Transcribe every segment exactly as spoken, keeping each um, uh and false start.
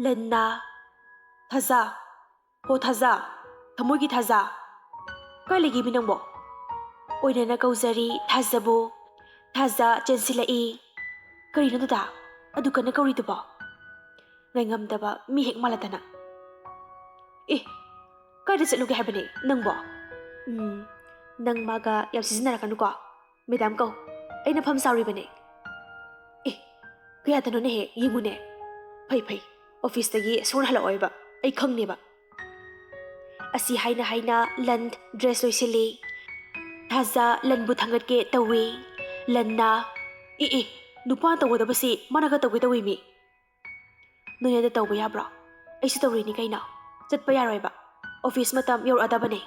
ꯂꯟꯅ, "ꯊꯥꯖ, ꯍꯣ ꯊꯥꯖ, ꯊꯃꯣꯏꯒꯤ ꯊꯥꯖ, ꯀꯥꯏ ꯂꯩꯒꯦꯃꯤ ꯅꯪꯕꯣ?" ꯑꯣꯏꯅꯅ ꯀꯧꯖꯔꯤ ꯊꯥꯖꯕꯨ꯫ ꯊꯥꯖ ꯆꯦꯟꯁꯤꯜꯂꯛꯏ꯫ "ꯀꯔꯤꯅꯣ ꯗꯗꯥ, ꯑꯗꯨ ꯀꯟꯅ ꯀꯧꯔꯤꯗꯨꯕꯣ?" ꯉꯥꯏꯉꯝꯗꯕ ꯃꯤ ꯍꯦꯛ ꯃꯥꯜꯂꯗꯅ꯫ "ꯑꯦ, ꯀꯥꯏꯗ ꯆꯠꯂꯨꯒꯦ ꯍꯥꯏꯕꯅꯦ ꯅꯪꯕꯣ?" "ꯎꯝ, ꯅꯪ ꯃꯥꯒ ꯌꯥꯝ ꯁꯤꯖꯤꯟꯅꯔꯛꯀꯅꯨꯀꯣ꯫ ꯃꯦꯗꯥꯝ ꯀꯧ, ꯑꯩꯅ ꯐꯝ ꯆꯥꯎꯔꯤꯕꯅꯦ꯫" "ꯑꯦ, ꯀꯌꯥꯗꯅꯣꯅꯦꯍꯦ, ꯌꯦꯡꯉꯨꯅꯦ꯫" "ꯐꯩ ꯐꯩ, ꯑꯣꯐꯤꯁꯇꯒꯤ ꯁꯣꯟ ꯍꯜꯂꯛꯑꯣꯏꯕ, ꯑꯩ ꯈꯪꯅꯦꯕ꯫" ꯑꯁꯤ ꯍꯥꯏꯅ ꯍꯥꯏꯅ ꯂꯟ ꯗ꯭ꯔꯦꯁ ꯂꯣꯏꯁꯤꯜꯂꯤ꯫ ꯊꯥꯖ ꯂꯟꯕꯨ ꯊꯥꯡꯒꯠꯀꯦ ꯇꯧꯏ꯫ ꯂꯟꯅ, "ꯑꯦ ꯑꯦ, ꯅꯨꯄꯥ ꯇꯧꯒꯗꯕꯁꯤ ꯃꯥꯅꯒ ꯇꯧꯒꯦ ꯇꯧꯏꯃꯤ꯫" "ꯅꯣꯏꯅꯗ ꯇꯧꯕ ꯌꯥꯕ꯭ꯔꯣ? ꯑꯩꯁꯨ ꯇꯧꯔꯤꯅꯤ ꯀꯩꯅꯣ꯫ ꯆꯠꯄ ꯌꯥꯔꯣꯏꯕ꯫ ꯑꯣꯐꯤꯁ ꯃꯇꯝ ꯌꯧꯔꯛꯑꯗꯕꯅꯦ꯫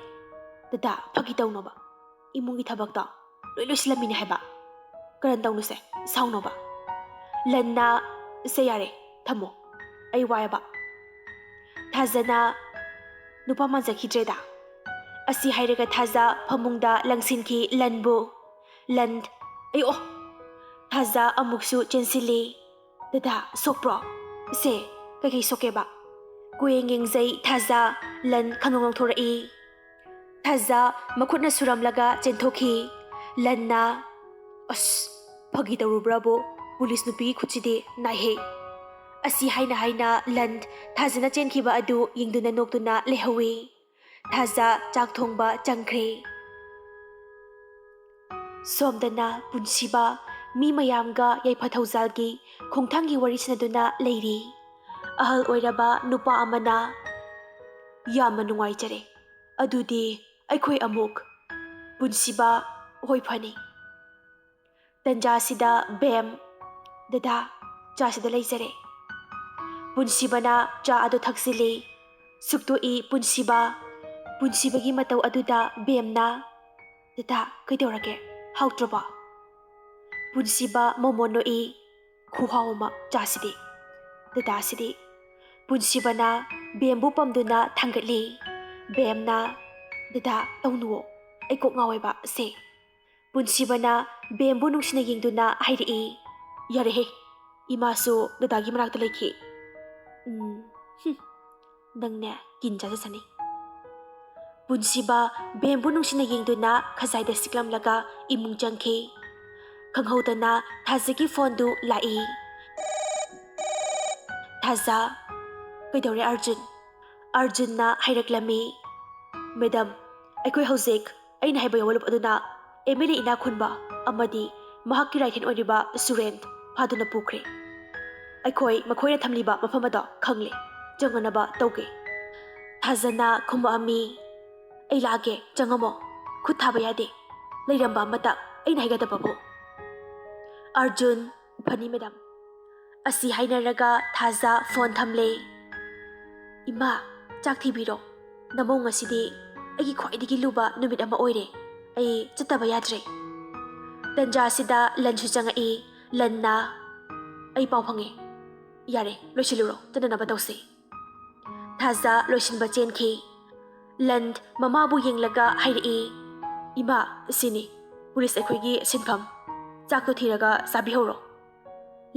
ꯗꯗꯥ, ꯐꯥꯒꯤ ꯇꯧꯅꯣꯕ꯫ ꯏꯃꯨꯡꯒꯤ ꯊꯕꯛꯇꯣ ꯂꯣꯏ ꯂꯣꯏꯁꯤꯜꯂꯝꯃꯤꯅꯦ ꯍꯥꯏꯕ꯫ ꯀꯔꯟ ꯇꯧꯅꯨꯁꯦ, ꯁꯥꯎꯅꯣꯕ꯫" ꯂꯟꯅ, "ꯁꯦ ꯌꯥꯔꯦ, ꯊꯝꯃꯣ꯫ ꯑꯩ ꯋꯥꯏꯕ꯫" ꯊꯥꯖꯅ, "ꯅꯨꯄꯥ ꯃꯥꯟꯖꯈꯤꯗ꯭ꯔꯦꯗ꯫" ꯑꯁꯤ ꯍꯥꯏꯔꯒ ꯊꯥꯖ ꯐꯃꯨꯡꯗ ꯂꯪꯁꯤꯟꯈꯤ ꯂꯟꯕꯨ꯫ ꯂꯟ, "ꯑꯌꯣ!" ꯊꯥꯖ ꯑꯃꯨꯛꯁꯨ ꯆꯦꯟꯁꯤꯜꯂꯤ꯫ "ꯗꯗꯥ, ꯁꯣꯛꯄ꯭ꯔꯣ? ꯁꯦ, ꯀꯩꯀꯩ ꯁꯣꯛꯀꯦꯕ?" ꯀꯨꯌꯦꯡ ꯌꯦꯡꯖꯩ ꯊꯥꯖ꯫ ꯂꯟ ꯈꯪꯅꯣꯡ ꯅꯣꯡꯊꯣꯔꯛꯏ꯫ ꯊꯥꯖ ꯃꯈꯨꯠꯅ ꯁꯨꯔꯝꯂꯒ ꯆꯦꯟꯊꯣꯛꯈꯤ꯫ ꯂꯟꯅ, "ꯑꯁ, ꯐꯥꯒꯤ ꯇꯧꯔꯨꯕ꯭ꯔꯕꯨ? ꯄꯨꯂꯤꯁ ꯅꯨꯄꯤꯒꯤ ꯈꯨꯠꯁꯤꯗꯤ ꯅꯥꯏꯍꯦ꯫" ꯑꯁꯤ ꯍꯥꯏꯅ ꯍꯥꯏꯅ ꯂꯟ ꯊꯥꯖꯅ ꯆꯦꯟꯈꯤꯕ ꯑꯗꯨ ꯌꯦꯡꯗꯨꯅ ꯅꯣꯛꯇꯨꯅ ꯂꯩꯍꯧꯏ꯫ ꯊꯥꯖ ꯆꯥꯛ ꯊꯣꯡꯕ ꯆꯪꯈ꯭ꯔꯦ꯫ ꯁꯣꯝꯗꯅ ꯄꯨꯟꯁꯤꯕ ꯃꯤ ꯃꯌꯥꯝꯒ ꯌꯥꯏꯐ ꯊꯧꯖꯥꯜꯒꯤ ꯈꯣꯡꯊꯥꯡꯒꯤ ꯋꯥꯔꯤ ꯁꯥꯅꯗꯨꯅ ꯂꯩꯔꯤ꯫ ꯑꯍꯜ ꯑꯣꯏꯔꯕ ꯅꯨꯄꯥ ꯑꯃꯅ, "ꯌꯥꯝꯅ ꯅꯨꯡꯉꯥꯏꯖꯔꯦ꯫ ꯑꯗꯨꯗꯤ ꯑꯩꯈꯣꯏ ꯑꯃꯨꯛ꯫" ꯄꯨꯟꯁꯤꯕ, "ꯍꯣꯏ, ꯐꯅꯤ꯫" ꯇꯟꯖꯥꯁꯤꯗ ꯕꯦꯝ, "ꯗꯗꯥ, ꯆꯥꯁꯤꯗ ꯂꯩꯖꯔꯦ꯫" ꯄꯨꯟꯁꯤꯕꯅ ꯆꯥ ꯑꯗꯨ ꯊꯛꯆꯤꯜꯂꯤ꯫ ꯁꯨꯛꯇꯣꯛꯏ ꯄꯨꯟꯁꯤꯕ꯫ ꯄꯨꯟꯁꯤꯕꯒꯤ ꯃꯇꯧ ꯑꯗꯨꯗ ꯕꯦꯝꯅ, "ꯗꯗꯥ, ꯀꯩꯗꯧꯔꯒꯦ? ꯍꯥꯎꯇ꯭ꯔꯕꯣ?" ꯄꯨꯟꯁꯤꯕ ꯃꯣꯃꯣꯟ ꯅꯣꯛꯏ꯫ "ꯈꯨꯍꯥꯎ ꯑꯃ, ꯆꯥꯁꯤꯗꯤ꯫" ꯗꯗꯥꯁꯤꯗꯤ꯫ ꯄꯨꯟꯁꯤꯕꯅ ꯕꯦꯝꯕꯨ ꯄꯝꯗꯨꯅ ꯊꯥꯡꯒꯠꯂꯤ꯫ ꯕꯦꯝꯅ, "ꯗꯗꯥ, ꯇꯧꯅꯨꯋꯣ꯫ ꯑꯩ ꯀꯣꯛ ꯉꯥꯎꯋꯦꯕ, ꯁꯦ꯫" ꯄꯨꯟꯁꯤꯕꯅ ꯕꯦꯝꯕꯨ ꯅꯨꯡꯁꯤꯅ ꯌꯦꯡꯗꯨꯅ ꯍꯥꯏꯔꯛꯏ꯫ "ꯌꯥꯔꯦꯍꯦ, ꯏꯃꯥꯁꯨ ꯗꯗꯥꯒꯤ ꯃꯅꯥꯛꯇ ꯂꯩꯈꯤ꯫" "ꯎꯝ, ꯅꯪꯅꯦ ꯀꯤꯟ ꯆꯥꯖꯁꯅꯤ꯫ ꯄꯨꯟꯁꯤꯕ ꯕꯦꯝꯕꯨ ꯅꯨꯡꯁꯤꯅ ꯌꯦꯡꯗꯨꯅ ꯈꯖꯥꯏꯗ ꯁꯤꯛꯂꯝꯂꯒ ꯏꯃꯨꯡ ꯆꯪꯈꯤ꯫ ꯈꯪꯍꯧꯗꯅ ꯊꯥꯖꯒꯤ ꯐꯣꯟꯗꯨ ꯂꯥꯛꯏ꯫ ꯊꯥꯖ, "ꯀꯩꯗꯧꯔꯦ ꯑꯔꯖꯨꯟ?" ꯑꯔꯖꯨꯟꯅ ꯍꯥꯏꯔꯛꯂꯝꯃꯤ, "ꯃꯦꯗꯝ, ꯑꯩꯈꯣꯏ ꯍꯧꯖꯤꯛ ꯑꯩꯅ ꯍꯥꯏꯕ ꯌꯥꯋꯣꯂꯨꯞ ꯑꯗꯨꯅ ꯑꯦꯝ ꯑꯦꯜ ꯑꯦ ꯏꯅꯥꯛ ꯈꯨꯟꯕ ꯑꯃꯗꯤ ꯃꯍꯥꯛꯀꯤ ꯔꯥꯏꯠ ꯍꯦꯟ ꯑꯣꯏꯔꯤꯕ ꯁꯨꯔꯦꯟ ꯐꯥꯗꯨꯅ ꯄꯨꯈ꯭ꯔꯦ꯫ ꯑꯩꯈꯣꯏ ꯃꯈꯣꯏꯅ ꯊꯝꯂꯤꯕ ꯃꯐꯝ ꯑꯗꯣ ꯈꯪꯂꯦ꯫ ꯆꯪꯅꯅꯕ ꯇꯧꯒꯦ꯫" ꯊꯥꯖꯅ ꯈꯨꯝꯃꯛꯑꯝꯃꯤ, "ꯑꯩ ꯂꯥꯛꯑꯒꯦ, ꯆꯪꯉꯝꯃꯣ꯫ ꯈꯨꯠ ꯊꯥꯕ ꯌꯥꯗꯦ꯫ ꯂꯩꯔꯝꯕ ꯑꯃꯇ ꯑꯩꯅ ꯍꯥꯏꯒꯗꯕꯕꯨ꯫" ꯑꯔꯖꯨꯟ, "ꯐꯅꯤ ꯃꯦꯗꯝ꯫" ꯑꯁꯤ ꯍꯥꯏꯅꯔꯒ ꯊꯥꯖ ꯐꯣꯟ ꯊꯝꯂꯦ꯫ "ꯏꯃꯥ, ꯆꯥꯛ ꯊꯤꯕꯤꯔꯣ꯫ ꯅꯃꯧ ꯉꯁꯤꯗꯤ ꯑꯩꯒꯤ ꯈ꯭ꯋꯥꯏꯗꯒꯤ ꯂꯨꯕ ꯅꯨꯃꯤꯠ ꯑꯃ ꯑꯣꯏꯔꯦ꯫ ꯑꯩ ꯆꯠꯇꯕ ꯌꯥꯗ꯭ꯔꯦ꯫" ꯇꯟꯖꯥꯁꯤꯗ ꯂꯟꯁꯨ ꯆꯪꯉꯛꯏ꯫ ꯂꯟꯅ, "ꯑꯩ ꯄꯥꯎ ꯐꯪꯉꯦ꯫ ꯌꯥꯔꯦ, ꯂꯣꯏꯁꯤꯜꯂꯨꯔꯣ, ꯆꯠꯅꯅꯕ ꯇꯧꯁꯤ꯫" ꯊꯥꯖ ꯂꯣꯏꯁꯤꯟꯕ ꯆꯦꯟꯈꯤ꯫ ꯂꯟ ꯃꯃꯥꯕꯨ ꯌꯦꯡꯂꯒ ꯍꯥꯏꯔꯛꯏ, "ꯏꯃꯥ, ꯁꯤꯅꯤ ꯄꯨꯂꯤꯁ ꯑꯩꯈꯣꯏꯒꯤ ꯁꯤꯟꯐꯝ꯫ ꯆꯥꯛꯇꯣ ꯊꯤꯔꯒ ꯆꯥꯕꯤꯍꯧꯔꯣ꯫"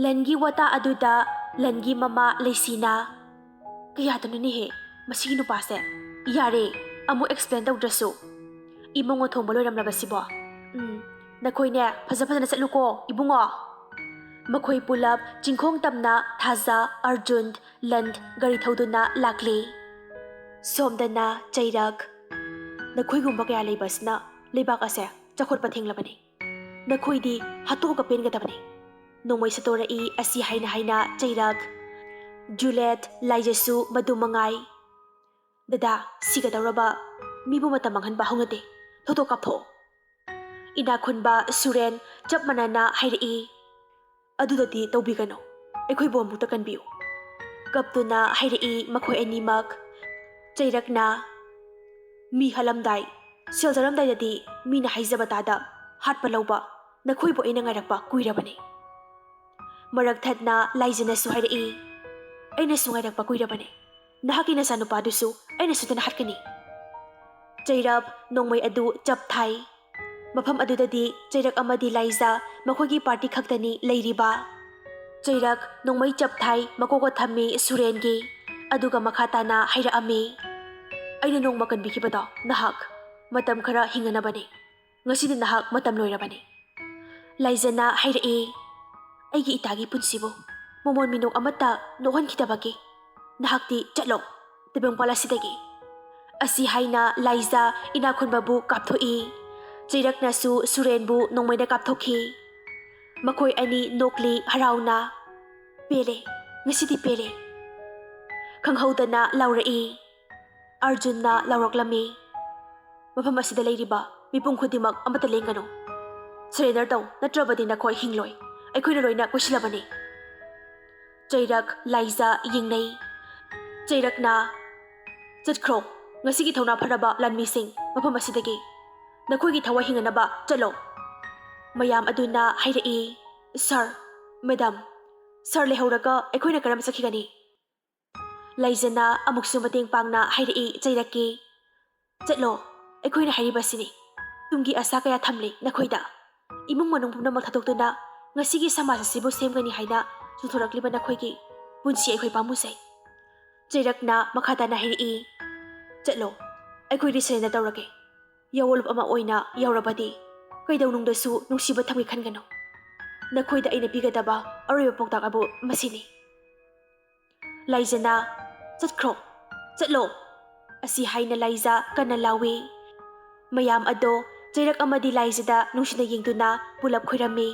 ꯂꯟꯒꯤ ꯋꯥꯇꯥ ꯑꯗꯨꯗ ꯂꯟꯒꯤ ꯃꯃꯥ ꯂꯩꯁꯤꯅ, "ꯀꯌꯥꯗꯅꯣꯅꯦꯍꯦ ꯃꯁꯤꯒꯤ ꯅꯨꯄꯥꯁꯦ? ꯌꯥꯔꯦ, ꯑꯃꯨꯛ ꯑꯦꯛꯁꯄ꯭ꯂꯦꯟ ꯇꯧꯗ꯭ꯔꯁꯨ꯫ ꯏꯃꯧ ꯊꯣꯡꯕ ꯂꯣꯏꯔꯝꯂꯕꯁꯤꯕꯣ? ꯎꯝ, ꯅꯈꯣꯏꯅꯦ ꯐꯖ ꯐꯖꯅ ꯆꯠꯂꯨꯀꯣ, ꯏꯕꯨꯡꯉꯣ꯫" ꯃꯈꯣꯏ ꯄꯨꯂꯞ ꯆꯤꯡꯈꯣꯡ ꯇꯝꯅ ꯊꯥꯖ, ꯑꯔꯖꯨꯟ, ꯂꯟ ꯒꯥꯔꯤ ꯊꯧꯗꯨꯅ ꯂꯥꯛꯂꯤ꯫ ꯁꯣꯝꯗꯅ ꯆꯩꯔꯛ, "ꯅꯈꯣꯏꯒꯨꯝꯕ ꯀꯌꯥ ꯂꯩꯕ ꯑꯁꯤꯅ ꯂꯩꯕꯥꯛ ꯑꯁꯦ ꯆꯥꯎꯈꯠꯄ ꯊꯦꯡꯂꯕꯅꯤ꯫ ꯅꯈꯣꯏꯗꯤ ꯍꯥꯠꯇꯣꯛꯑꯒ ꯄꯦꯟꯒꯗꯕꯅꯤ꯫" ꯅꯣꯡꯃꯩ ꯁꯠꯇꯣꯔꯛꯏ꯫ ꯑꯁꯤ ꯍꯥꯏꯅ ꯍꯥꯏꯅ ꯆꯩꯔꯛ, ꯖꯨꯂꯦꯠ, ꯂꯥꯏꯖꯁꯨ ꯃꯗꯨ ꯃꯉꯥꯏ꯫ "ꯗꯗꯥ, ꯁꯤꯒꯗꯧꯔꯕ ꯃꯤꯕꯨ ꯃꯇꯝ ꯃꯥꯡꯍꯟꯕ ꯍꯧꯅꯗꯦ꯫ ꯊꯧꯗꯣꯛ ꯀꯥꯞꯊꯣꯛꯑꯣ꯫" ꯏꯅꯥꯛ ꯈꯨꯟꯕ ꯁꯨꯔꯦꯟ ꯆꯞ ꯃꯥꯟꯅꯅ ꯍꯥꯏꯔꯛꯏ, "ꯑꯗꯨꯗꯗꯤ ꯇꯧꯕꯤꯒꯅꯨ, ꯑꯩꯈꯣꯏꯕꯨ ꯑꯃꯨꯛꯇ ꯀꯟꯕꯤꯌꯨ꯫" ꯀꯞꯇꯨꯅ ꯍꯥꯏꯔꯛꯏ ꯃꯈꯣꯏ ꯑꯅꯤꯃꯛ꯫ ꯆꯩꯔꯛꯅ, "ꯃꯤ ꯍꯥꯠꯂꯝꯗꯥꯏ, ꯁꯦꯜ ꯆꯥꯔꯝꯗꯥꯏꯗꯗꯤ ꯃꯤꯅ ꯍꯥꯏꯖꯕ ꯇꯥꯗ ꯍꯥꯠꯄ ꯂꯧꯕ ꯅꯈꯣꯏꯕꯨ ꯑꯩꯅ ꯉꯥꯏꯔꯛꯄ ꯀꯨꯏꯔꯕꯅꯤ꯫" ꯃꯔꯛ ꯊꯠꯅ ꯂꯥꯏꯖꯅꯁꯨ ꯍꯥꯏꯔꯛꯏ, "ꯑꯩꯅꯁꯨ ꯉꯥꯏꯔꯛꯄ ꯀꯨꯏꯔꯕꯅꯤ꯫ ꯅꯍꯥꯛꯀꯤ ꯅꯆꯥꯅꯨꯄꯥꯗꯨꯁꯨ ꯑꯩꯅ ꯁꯣꯏꯗꯅ ꯍꯥꯠꯀꯅꯤ꯫" ꯆꯩꯔꯞ ꯅꯣꯡꯃꯩ ꯑꯗꯨ ꯆꯞ ꯊꯥꯏ꯫ ꯃꯐꯝ ꯑꯗꯨꯗꯗꯤ ꯆꯩꯔꯛ ꯑꯃꯗꯤ ꯂꯥꯏꯖ ꯃꯈꯣꯏꯒꯤ ꯄꯥꯔꯇꯤ ꯈꯛꯇꯅꯤ ꯂꯩꯔꯤꯕ꯫ ꯆꯩꯔꯛ ꯅꯣꯡꯃꯩ ꯆꯞ ꯊꯥꯏ, ꯃꯀꯣꯛꯇ ꯊꯝꯃꯤ ꯁꯨꯔꯦꯟꯒꯤ꯫ ꯑꯗꯨꯒ ꯃꯈꯥ ꯇꯥꯅ ꯍꯥꯏꯔꯛꯑꯝꯃꯤ, "ꯑꯩꯅ ꯅꯣꯡꯃ ꯀꯟꯕꯤꯈꯤꯕꯗꯣ ꯅꯍꯥꯛ ꯃꯇꯝ ꯈꯔ ꯍꯤꯡꯅꯅꯕꯅꯤ꯫ ꯉꯁꯤꯗꯤ ꯅꯍꯥꯛ ꯃꯇꯝ ꯂꯣꯏꯔꯕꯅꯤ꯫" ꯂꯥꯏꯖꯅ ꯍꯥꯏꯔꯛꯏ, "ꯑꯩꯒꯤ ꯏꯇꯥꯒꯤ ꯄꯨꯟꯁꯤꯕꯨ ꯃꯃꯣꯟ ꯃꯤꯅꯣꯛ ꯑꯃꯠꯇ ꯅꯣꯛꯍꯟꯈꯤꯗꯕꯒꯤ ꯅꯍꯥꯛꯇꯤ ꯆꯠꯂꯣ ꯇꯥꯏꯕꯪꯄꯥꯜ ꯑꯁꯤꯗꯒꯤ꯫" ꯑꯁꯤ ꯍꯥꯏꯅ ꯂꯥꯏꯖ ꯏꯅꯥꯈꯨꯟꯕꯕꯨ ꯀꯥꯞꯊꯣꯛꯏ꯫ ꯆꯩꯔꯛꯅꯁꯨ ꯁꯨꯔꯦꯟꯕꯨ ꯅꯣꯡꯃꯩꯅ ꯀꯥꯞꯊꯣꯛꯈꯤ꯫ ꯃꯈꯣꯏ ꯑꯅꯤ ꯅꯣꯛꯂꯤ ꯍꯔꯥꯎꯅ꯫ "ꯄꯦꯜꯂꯦ, ꯉꯁꯤꯗꯤ ꯄꯦꯜꯂꯦ꯫" ꯈꯪꯍꯧꯗꯅ ꯂꯥꯎꯔꯛꯏ꯫ ꯑꯔꯖꯨꯟꯅ ꯂꯥꯎꯔꯛꯂꯝꯃꯤ, "ꯃꯐꯝ ꯑꯁꯤꯗ ꯂꯩꯔꯤꯕ ꯃꯤꯄꯨꯝ ꯈꯨꯗꯤꯡꯃꯛ ꯑꯃꯠꯇ ꯂꯦꯡꯒꯅꯨ꯫ ꯁꯔꯦꯟꯗꯔ ꯇꯧ, ꯅꯠꯇ꯭ꯔꯕꯗꯤ ꯅꯈꯣꯏ ꯍꯤꯡꯂꯣꯏ꯫ ꯑꯩꯈꯣꯏꯅ ꯂꯣꯏꯅ ꯀꯣꯏꯁꯤꯜꯂꯕꯅꯤ꯫" ꯆꯩꯔꯛ, ꯂꯥꯏꯖ ꯌꯦꯡꯅꯩ꯫ ꯆꯩꯔꯛꯅ, "ꯆꯠꯈ꯭ꯔꯣ, ꯉꯁꯤꯒꯤ ꯊꯧꯅꯥ ꯐꯔꯕ ꯂꯥꯟꯃꯤꯁꯤꯡ, ꯃꯐꯝ ꯑꯁꯤꯗꯒꯤ ꯅꯈꯣꯏꯒꯤ ꯊꯋꯥꯏ ꯍꯤꯡꯅꯅꯕ ꯆꯠꯂꯣ꯫" ꯃꯌꯥꯝ ꯑꯗꯨꯅ ꯍꯥꯏꯔꯛꯏ, "ꯁꯥꯔ, ꯃꯦꯗꯥꯝ, ꯁꯥꯔ ꯂꯩꯍꯧꯔꯒ ꯑꯩꯈꯣꯏꯅ ꯀꯔꯝ ꯆꯠꯈꯤꯒꯅꯤ?" ꯂꯥꯏꯖꯅ ꯑꯃꯨꯛꯁꯨ ꯃꯇꯦꯡ ꯄꯥꯡꯅ ꯍꯥꯏꯔꯛꯏ ꯆꯩꯔꯛꯀꯤ, "ꯆꯠꯂꯣ, ꯑꯩꯈꯣꯏꯅ ꯍꯥꯏꯔꯤꯕꯁꯤꯅꯤ꯫ ꯇꯨꯡꯒꯤ ꯑꯁꯥ ꯀꯌꯥ ꯊꯝꯂꯤ ꯅꯈꯣꯏꯗ꯫ ꯏꯃꯨꯡ ꯃꯅꯨꯡ ꯄꯨꯝꯅꯃꯛ ꯊꯥꯗꯣꯛꯇꯨꯅ ꯉꯁꯤꯒꯤ ꯁꯃꯥꯖ ꯑꯁꯤꯕꯨ ꯁꯦꯝꯒꯅꯤ ꯍꯥꯏꯅ ꯆꯣꯡꯊꯣꯔꯛꯂꯤꯕ ꯅꯈꯣꯏꯒꯤ ꯄꯨꯟꯁꯤ ꯑꯩꯈꯣꯏ ꯄꯥꯝꯃꯨꯖꯩ꯫" ꯆꯩꯔꯛꯅ ꯃꯈꯥ ꯇꯥꯅ ꯍꯥꯏꯔꯛꯏ, "ꯆꯠꯂꯣ, ꯑꯩꯈꯣꯏꯗꯤ ꯁꯔꯦꯟꯗꯔ ꯇꯧꯔꯒꯦ꯫ ꯌꯥꯑꯣꯟꯂꯨꯞ ꯑꯃ ꯑꯣꯏꯅ ꯌꯥꯎꯔꯕꯗꯤ ꯀꯩꯗꯧꯅꯨꯡꯗꯁꯨ ꯅꯨꯡꯁꯤꯕ ꯊꯝꯒꯦ ꯈꯟꯒꯅꯨ꯫ ꯅꯈꯣꯏꯗ ꯑꯩꯅ ꯄꯤꯒꯗꯕ ꯑꯔꯣꯏꯕ ꯄꯥꯎꯇꯥꯛ ꯑꯗꯨ ꯃꯁꯤꯅꯤ꯫" ꯂꯥꯏꯖꯅ, "ꯆꯠꯈ꯭ꯔꯣ, ꯆꯠꯂꯣ!" ꯑꯁꯤ ꯍꯥꯏꯅ ꯂꯥꯏꯖ ꯀꯟꯅ ꯂꯥꯎꯏ꯫ ꯃꯌꯥꯝ ꯑꯗꯣ ꯆꯩꯔꯛ ꯑꯃꯗꯤ ꯂꯥꯏꯖꯗ ꯅꯨꯡꯁꯤꯅ ꯌꯦꯡꯗꯨꯅ ꯄꯨꯂꯞ ꯈꯣꯏꯔꯝꯃꯤ꯫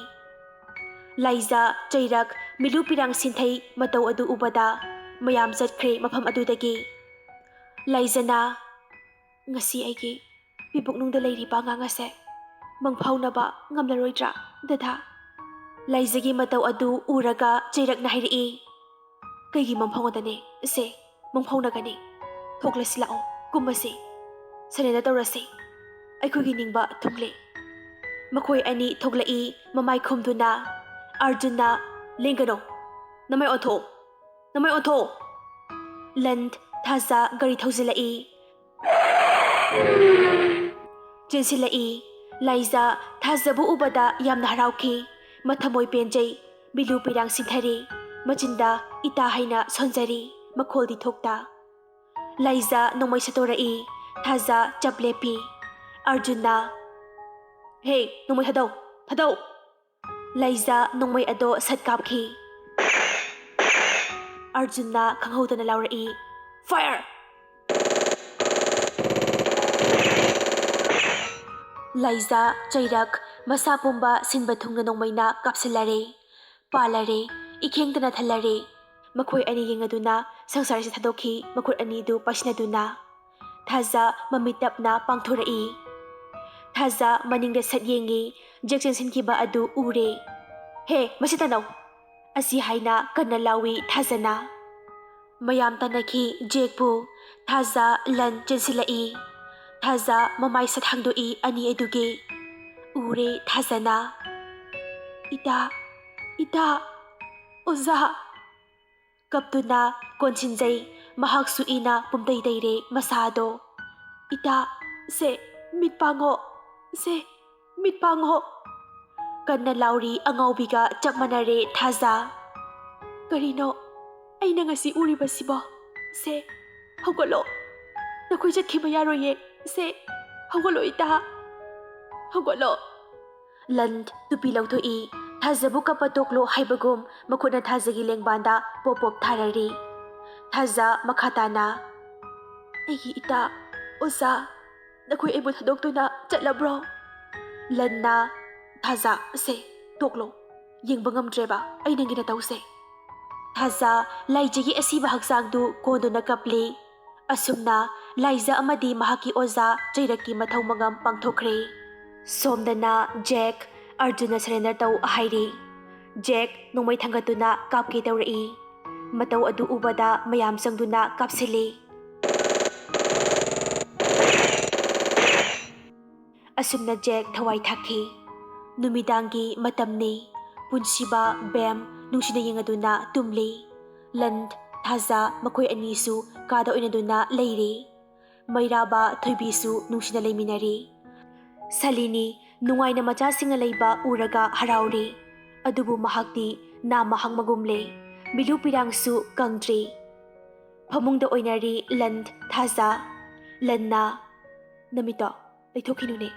ꯂꯥꯏꯖ, ꯆꯩꯔꯛ, ꯃꯤꯂꯨ ꯄꯤꯔꯥꯡ ꯁꯤꯟꯊꯩ ꯃꯇꯧ ꯑꯗꯨ ꯎꯕꯗ ꯃꯌꯥꯝ ꯆꯠꯈ꯭ꯔꯦ ꯃꯐꯝ ꯑꯗꯨꯗꯒꯤ꯫ ꯂꯥꯏꯖꯅ, "ꯉꯁꯤ ꯑꯩꯒꯤ ꯄꯤꯕꯨꯛꯅꯨꯡꯗ ꯂꯩꯔꯤꯕ ꯑꯉꯥꯡ ꯑꯁꯦ ꯃꯪꯐꯥꯎꯅꯕ ꯉꯝꯂꯔꯣꯏꯗ꯭ꯔꯥ, ꯗꯗꯥ?" ꯂꯥꯏꯖꯒꯤ ꯃꯇꯧ ꯑꯗꯨ ꯎꯔꯒ ꯆꯩꯔꯛꯅ ꯍꯥꯏꯔꯛꯏ, "ꯀꯩꯒꯤ ꯃꯪꯐꯥꯎꯅꯗꯅꯤ? ꯁꯦ, ꯃꯪꯐꯥꯎꯅꯒꯅꯤ꯫ ꯊꯣꯛꯂꯁꯤ, ꯂꯥꯛꯑꯣ, ꯀꯨꯝꯃꯁꯤ꯫ ꯁꯔꯦꯟꯗꯔ ꯇꯧꯔꯁꯤ꯫ ꯑꯩꯈꯣꯏꯒꯤ ꯅꯤꯡꯕ ꯊꯨꯡꯂꯦ꯫" ꯃꯈꯣꯏ ꯑꯅꯤ ꯊꯣꯛꯂꯛꯏ, ꯃꯃꯥꯏ ꯈꯨꯝꯗꯨꯅ꯫ ꯑꯔꯖꯨꯟꯅ, "ꯂꯦꯡꯒꯅꯣ꯫ ꯅꯃꯥꯏ ꯑꯣꯟꯊꯣꯛꯑꯣ꯫ ꯅꯃꯥꯏ ꯑꯣꯟꯊꯣꯛꯑꯣ꯫" ꯂꯟ ꯊꯥꯖ ꯒꯥꯔꯤ ꯊꯧꯖꯤꯜꯂꯛꯏ꯫ ꯆꯦꯟꯁꯤꯜꯂꯛꯏ꯫ ꯂꯥꯏꯖ ꯊꯥꯖꯕꯨ ꯎꯕꯗ ꯌꯥꯝꯅ ꯍꯔꯥꯎꯈꯤ꯫ ꯃꯊꯃꯣꯏ ꯄꯦꯟꯖꯩ꯫ ꯃꯤꯂꯨ ꯄꯤꯔꯥꯡ ꯁꯤꯟꯊꯔꯤ꯫ ꯃꯆꯤꯟꯗ ꯏꯇꯥ ꯍꯥꯏꯅ ꯁꯣꯟꯖꯔꯤ꯫ ꯃꯈꯣꯜꯗꯤ ꯊꯣꯛꯇ꯫ ꯂꯥꯏꯖꯥ ꯅꯣꯡꯃꯩ ꯁꯠꯇꯣꯔꯛꯏ꯫ ꯊꯥꯖꯥ ꯆꯞ ꯂꯦꯞꯄꯤ꯫ ꯑꯔꯖꯨꯟꯅ, "ꯍꯦ, ꯅꯣꯡꯃꯩ ꯊꯥꯗꯧ, ꯊꯥꯗꯧ!" ꯂꯥꯏꯖꯥ ꯅꯣꯡꯃꯩ ꯑꯗꯣ ꯁꯠ ꯀꯥꯞꯈꯤ꯫ ꯑꯔꯖꯨꯟꯅ ꯈꯪꯍꯧꯗꯅ ꯂꯥꯎꯔꯛꯏ, "Fire!" ꯂꯥꯏꯖꯥ, ꯆꯩꯔꯛ, ꯃꯁꯥ ꯄꯨꯝꯕ ꯁꯤꯟꯕ ꯊꯨꯡꯅ ꯅꯣꯡꯃꯩꯅ ꯀꯥꯞꯁꯤꯜꯂꯔꯦ꯫ ꯄꯥꯜꯂꯔꯦ, ꯏꯈꯦꯡꯇꯅ ꯊꯜꯂꯔꯦ꯫ ꯃꯈꯣꯏ ꯑꯅꯤ ꯌꯦꯡꯅꯗꯨꯅ ꯁꯪꯁꯥꯔꯁꯤ ꯊꯥꯗꯣꯛꯈꯤ, ꯃꯈꯨꯠ ꯑꯅꯤꯗꯨ ꯄꯥꯏꯁꯤꯟꯅꯗꯨꯅ꯫ ꯊꯥꯖ ꯃꯃꯤꯠ ꯇꯞꯅ ꯄꯥꯡꯊꯣꯔꯛꯏ꯫ ꯊꯥꯖ ꯃꯅꯤꯡꯗ ꯁꯠ ꯌꯦꯡꯉꯤ, ꯖꯦꯛ ꯆꯦꯟꯁꯤꯟꯈꯤꯕ ꯑꯗꯨ ꯎꯔꯦ꯫ "ꯍꯦ, ꯃꯁꯤ ꯇꯥꯅꯧ!" ꯑꯁꯤ ꯍꯥꯏꯅ ꯀꯟꯅ ꯂꯥꯎꯏ ꯊꯥꯖꯅ꯫ ꯃꯌꯥꯝ ꯇꯥꯟꯅꯈꯤ ꯖꯦꯛꯄꯨ꯫ ꯊꯥꯖ, ꯂꯟ ꯆꯦꯟꯁꯤꯜꯂꯛꯏ꯫ ꯊꯥꯖ ꯃꯃꯥꯏ ꯁꯠ ꯍꯥꯡꯗꯣꯛꯏ ꯑꯅꯤ ꯑꯗꯨꯒꯤ꯫ ꯎꯔꯦ ꯊꯥꯖꯅ꯫ "ꯏꯇꯥ, ꯏꯇꯥ, ꯑꯣꯖꯥ!" ꯀꯞꯇꯨꯅ ꯀꯣꯟꯁꯤꯟꯖꯩ꯫ ꯃꯍꯥꯛꯁꯨ ꯏꯅ ꯄꯨꯝꯇꯩ ꯇꯩꯔꯦ ꯃꯁꯥꯗꯣ꯫ "ꯏꯇꯥ, ꯁꯦ, ꯃꯤꯠ ꯄꯥꯡꯉꯣ, ꯁꯦ, ꯃꯤꯠ ꯄꯥꯡꯉꯣ!" ꯀꯟꯅ ꯂꯥꯎꯔꯤ ꯑꯉꯥꯎꯕꯤꯒ ꯆꯞ ꯃꯥꯟꯅꯔꯦ ꯊꯥꯖ꯫ "ꯀꯔꯤꯅꯣ ꯑꯩꯅ ꯉꯁꯤ ꯎꯔꯤꯕꯁꯤꯕꯣ? ꯁꯦ, ꯍꯧꯒꯠꯂꯣ꯫ ꯅꯈꯣꯏ ꯆꯠꯈꯤꯕ ꯌꯥꯔꯣꯏꯌꯦ꯫ ꯁꯦ, ꯍꯧꯒꯠꯂꯣ ꯏꯇꯥ, ꯍꯧꯒꯠꯂꯣ!" ꯂꯟ ꯇꯨꯄꯤ ꯂꯧꯊꯣꯛꯏ꯫ ꯊꯥꯖꯕꯨ ꯀꯞꯄ ꯇꯣꯛꯂꯣ ꯍꯥꯏꯕꯒꯨꯝ ꯃꯈꯨꯠꯅ ꯊꯥꯖꯒꯤ ꯂꯦꯡꯕꯥꯟꯗ ꯄꯣꯞ ꯄꯣꯞ ꯊꯥꯔꯔꯤ꯫ ꯊꯥꯖ ꯃꯈꯥ ꯇꯥꯅ, "ꯑꯩꯒꯤ ꯏꯇꯥ, ꯑꯣꯖꯥ, ꯅꯈꯣꯏ ꯑꯩꯕꯨ ꯊꯥꯗꯣꯛꯇꯨꯅ ꯆꯠꯂꯕ꯭ꯔꯣ?" ꯂꯟꯅ, "ꯊꯥꯖ, ꯁꯦ, ꯇꯣꯛꯂꯣ꯫ ꯌꯦꯡꯕ ꯉꯝꯗ꯭ꯔꯦꯕ ꯑꯩ ꯅꯪꯒꯤ ꯅꯇꯧꯁꯦ꯫" ꯊꯥꯖ ꯂꯥꯏꯖꯒꯤ ꯑꯁꯤꯕ ꯍꯛꯆꯥꯡꯗꯨ ꯀꯣꯟꯗꯨꯅ ꯀꯞꯂꯤ꯫ ꯑꯁꯨꯝꯅ ꯂꯥꯏꯖ ꯑꯃꯗꯤ ꯃꯍꯥꯛꯀꯤ ꯑꯣꯖꯥ ꯆꯩꯔꯛꯀꯤ ꯃꯊꯧ ꯃꯉꯝ ꯄꯥꯡꯊꯣꯛꯈ꯭ꯔꯦ꯫ ꯁꯣꯝꯗꯅ ꯖꯦꯛ, "ꯑꯔꯖꯨꯟꯅ surrender ꯇꯧ" ꯍꯥꯏꯔꯤ꯫ ꯖꯦꯛ ꯅꯣꯡꯃꯩ ꯊꯥꯡꯒꯠꯇꯨꯅ ꯀꯥꯞꯀꯦ ꯇꯧꯔꯛꯏ꯫ ꯃꯇꯧ ꯑꯗꯨ ꯎꯕꯗ ꯃꯌꯥꯝ ꯆꯪꯗꯨꯅ ꯀꯥꯞꯁꯤꯜꯂꯤ꯫ ꯑꯁꯨꯝꯅ ꯖꯦꯛ ꯊꯋꯥꯏ ꯊꯥꯛꯈꯤ꯫ ꯅꯨꯃꯤꯗꯥꯡꯒꯤ ꯃꯇꯝꯅꯤ꯫ ꯄꯨꯟꯁꯤꯕ, ꯕꯦꯝ ꯅꯨꯡꯁꯤꯅ ꯌꯦꯡꯉꯗꯨꯅ ꯇꯨꯝꯂꯤ꯫ ꯂꯟ, ꯊꯥꯖ ꯃꯈꯣꯏ ꯑꯅꯤꯁꯨ ꯀꯥꯗ ꯑꯣꯏꯅꯗꯨꯅ ꯂꯩꯔꯤ꯫ ꯃꯩꯔꯥꯕ, ꯊꯣꯏꯕꯤꯁꯨ ꯅꯨꯡꯁꯤꯅ ꯂꯩꯃꯤꯟꯅꯔꯤ꯫ ꯁꯥꯂꯤꯅꯤ ꯅꯨꯡꯉꯥꯏꯅ ꯃꯆꯥꯁꯤꯡꯒ ꯂꯩꯕ ꯎꯔꯒ ꯍꯔꯥꯎꯔꯤ꯫ ꯑꯗꯨꯕꯨ ꯃꯍꯥꯛꯇꯤ ꯅꯥꯃ ꯍꯪꯕꯒꯨꯝꯂꯦ꯫ ꯃꯤꯂꯨ ꯄꯤꯔꯥꯡꯁꯨ ꯀꯪꯗ꯭ꯔꯤ꯫ ꯐꯃꯨꯡꯗ ꯑꯣꯏꯅꯔꯤ ꯂꯟ, ꯊꯥꯖ꯫ ꯂꯟꯅ, "ꯅꯃꯤꯠꯇꯣ ꯂꯩꯊꯣꯛꯈꯤꯅꯨꯅꯦ꯫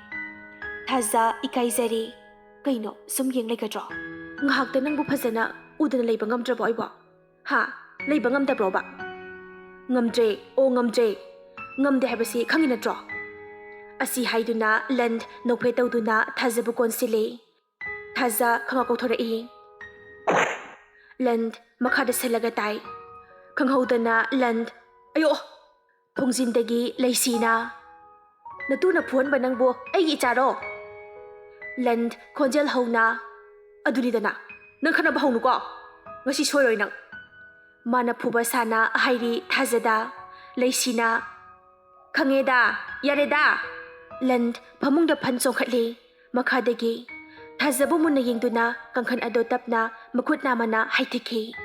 ꯊꯥꯖ, ꯏꯀꯥꯏꯖꯔꯦ꯫ ꯀꯩꯅꯣ, ꯁꯨꯝ ꯌꯦꯡ ꯂꯩꯒꯗ꯭ꯔꯣ? ꯉꯥꯏꯍꯥꯛꯇ ꯅꯪꯕꯨ ꯐꯖꯅ ꯎꯗꯅ ꯂꯩꯕ ꯉꯝꯗ꯭ꯔꯕꯣ ꯑꯩꯕꯣ? ꯍꯥ? ꯂꯩꯕ ꯉꯝꯗꯕ꯭ꯔꯣꯕ?" "ꯉꯝꯗ꯭ꯔꯦ, ꯑꯣ ꯉꯝꯗ꯭ꯔꯦ꯫ ꯉꯝꯗꯦ ꯍꯥꯏꯕꯁꯤ ꯈꯪꯉꯤ ꯅꯠꯇ꯭ꯔꯣ?" ꯑꯁꯤ ꯍꯥꯏꯗꯨꯅ ꯂꯟ ꯅꯣꯛꯐꯦꯠ ꯇꯧꯗꯨꯅ ꯊꯥꯖꯕꯨ ꯀꯣꯟꯁꯤꯜꯂꯤ꯫ ꯊꯥꯖ ꯈꯪꯉꯧ ꯀꯧꯊꯣꯔꯛꯏ꯫ ꯂꯟ ꯃꯈꯥꯗ ꯁꯤꯜꯂꯒ ꯇꯥꯏ꯫ ꯈꯪꯍꯧꯗꯅ ꯂꯟ, "ꯑꯌꯣ!" ꯊꯣꯡꯖꯤꯟꯗꯒꯤ ꯂꯩꯁꯤꯅ, "ꯅꯇꯨꯅ ꯐꯨꯍꯟꯕ ꯅꯪꯕꯨ ꯑꯩꯒꯤ ꯏꯆꯥꯔꯣ?" ꯂꯟ ꯈꯣꯟꯖꯦꯜ ꯍꯧꯅ, "ꯑꯗꯨꯅꯤꯗꯅ, ꯅꯪ ꯈꯠꯅꯕ ꯍꯧꯅꯨꯀꯣ꯫ ꯉꯁꯤ ꯁꯣꯏꯔꯣꯏ ꯅꯪ꯫" ꯃꯥꯅ ꯐꯨꯕ ꯁꯥꯅ ꯍꯥꯏꯔꯤ ꯊꯥꯖꯗ꯫ ꯂꯩꯁꯤꯅ, "ꯈꯪꯉꯦꯗ, ꯌꯥꯔꯦꯗ!" ꯂꯟ ꯐꯃꯨꯡꯗ ꯐꯟ ꯆꯣꯡꯈꯠꯂꯤ꯫ ꯃꯈꯥꯗꯒꯤ ꯊꯥꯖꯕꯨ ꯃꯨꯟꯅ ꯌꯦꯡꯗꯨꯅ ꯀꯥꯡꯈꯟ ꯑꯗꯣ ꯇꯞꯅ ꯃꯈꯨꯠ ꯅꯥꯝꯃꯅ ꯍꯥꯏꯊꯤꯈꯤ꯫